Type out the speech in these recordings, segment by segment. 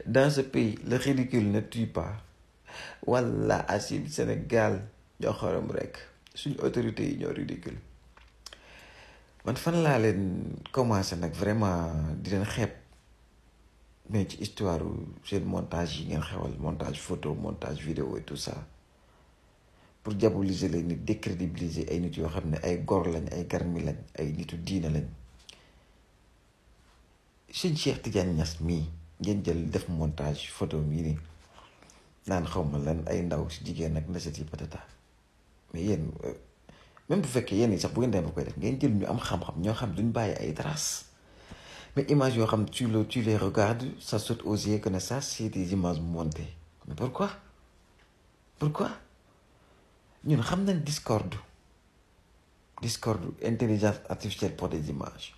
dans ce pays le ridicule ne tue pas walla asim Sénégal ñoo xorom rek suñu autorités yi ñoo ridicule man fan laa leen commencé nag vraiment di leen xeeb mais ci histoire seen montage yi ngeen xewal montage photo montage vidéo et tout ça pour diaboliser les nit décrédibiliser ay nit yoo xam ne ay gor lañ ay garmi lañ ay nitu diina lañ sëñ Cheikh Tidiane Niass mii ngeen jël def montage photo mii nii naan xawma lan ay ndaw si jigéen ak nasati patata mais yéen même bu fekkee yéen sax bu ngeen dem ba koy def ngeen jël ñu am xam-xam ñoo xam duñ bàyyi ay traces mais image yoo xam tu les regardes ça saute aux yeux que ne ça c'est des images montées mais pourquoi ñun xam nañ Discord intelligence artificielle pour des images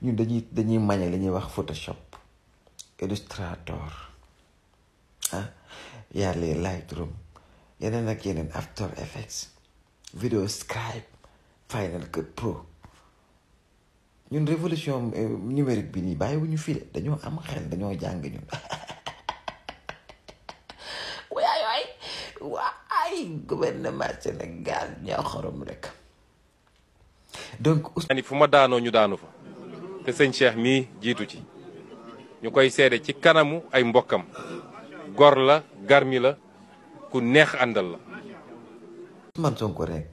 ñun dañuy mañe li ñuy wax Photoshop Illustrator y a les Lightroom yeneen ak yeneen After Effects Video Scribe Final Cut Pro ñun révolution numérique bi nii bàyyiwuñu fii de dañoo am xel dañoo jàng ñun waay gouvernement Sénégal ñoo xorom rek donc ni fu ma daanoo ñu daanu fa te sëñ Cheikh mii jiitu ci ñu koy seede ci kanamu ay mbokkam gor la garmi la ku neex àndal la man Sonko rek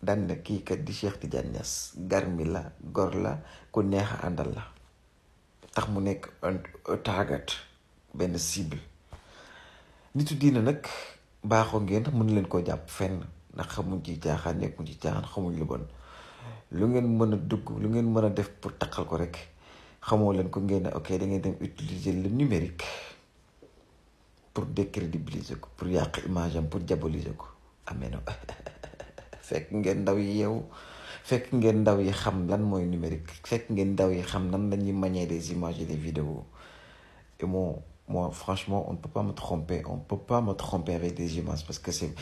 daan na kii kat di Cheikh Tidiane Niass garmi la gor la ku neex àndal la tax mu nekk un target benn cible nitu diina nag baaxoo ngeen mën leen koo jàpp fenn ndax xamuñ ci jaaxaan nekkuñ ci jaaxaan xamuñ lu bon lu ngeen mën a dugg lu ngeen mën a def pour takkal ko rek xamoo leen ko ngeen ne ok da ngeen dem utiliser le numérique pour décrédibiliser ko pour yàq image am pour diaboliser ko amee na fekk ngeen ndaw yi yow fekk ngeen ndaw yi xam lan mooy numérique fekk ngeen ndaw yi xam nan la ñuy manier des images et des vidéos et moi franchement on ne peut pas me tromper avec des images parce que c'est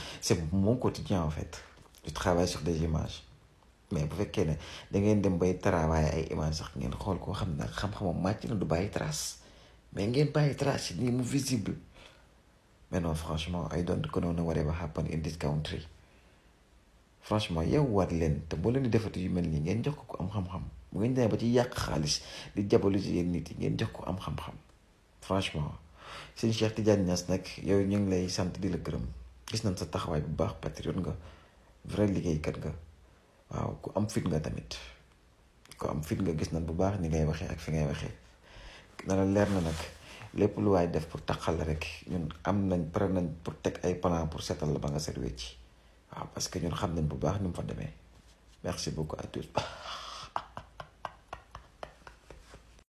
mon quotidien en fait je travaille sur des images mais bu fekkee ne da ngeen dem bay travailler ay images sax ngeen xool koo xam ne xam-xamam màcc na du bàyyi trace mais ngeen bàyyi trace yi nii mu visible mais non franchement I don't know whatever happen in this country franchement yow waat leen te boo leen di defati yu mel nii ngeen jox ko am xam-xam bu ngeen demee ba ci yàq xaalis di diaboliser yéen nit yi ngeen jox ko am xam-xam franchement sëñ Cheikh Tidiane Niass nag yow ñu ngi lay sant di la gërëm gis nañ sa taxawaay bu baax patriote nga vrai liggéeykat nga waaw ku am fit nga tamit gis nañ bu baax ni ngay waxee ak fi ngay waxee na la leer na nag lépp lu waay def pour taxal rek ñun pare nañ pour teg ay plan pour seetal la ba nga set wecci waaw parce que ñun xam nañ bu baax ni mu fa demee merci beaucoup à tous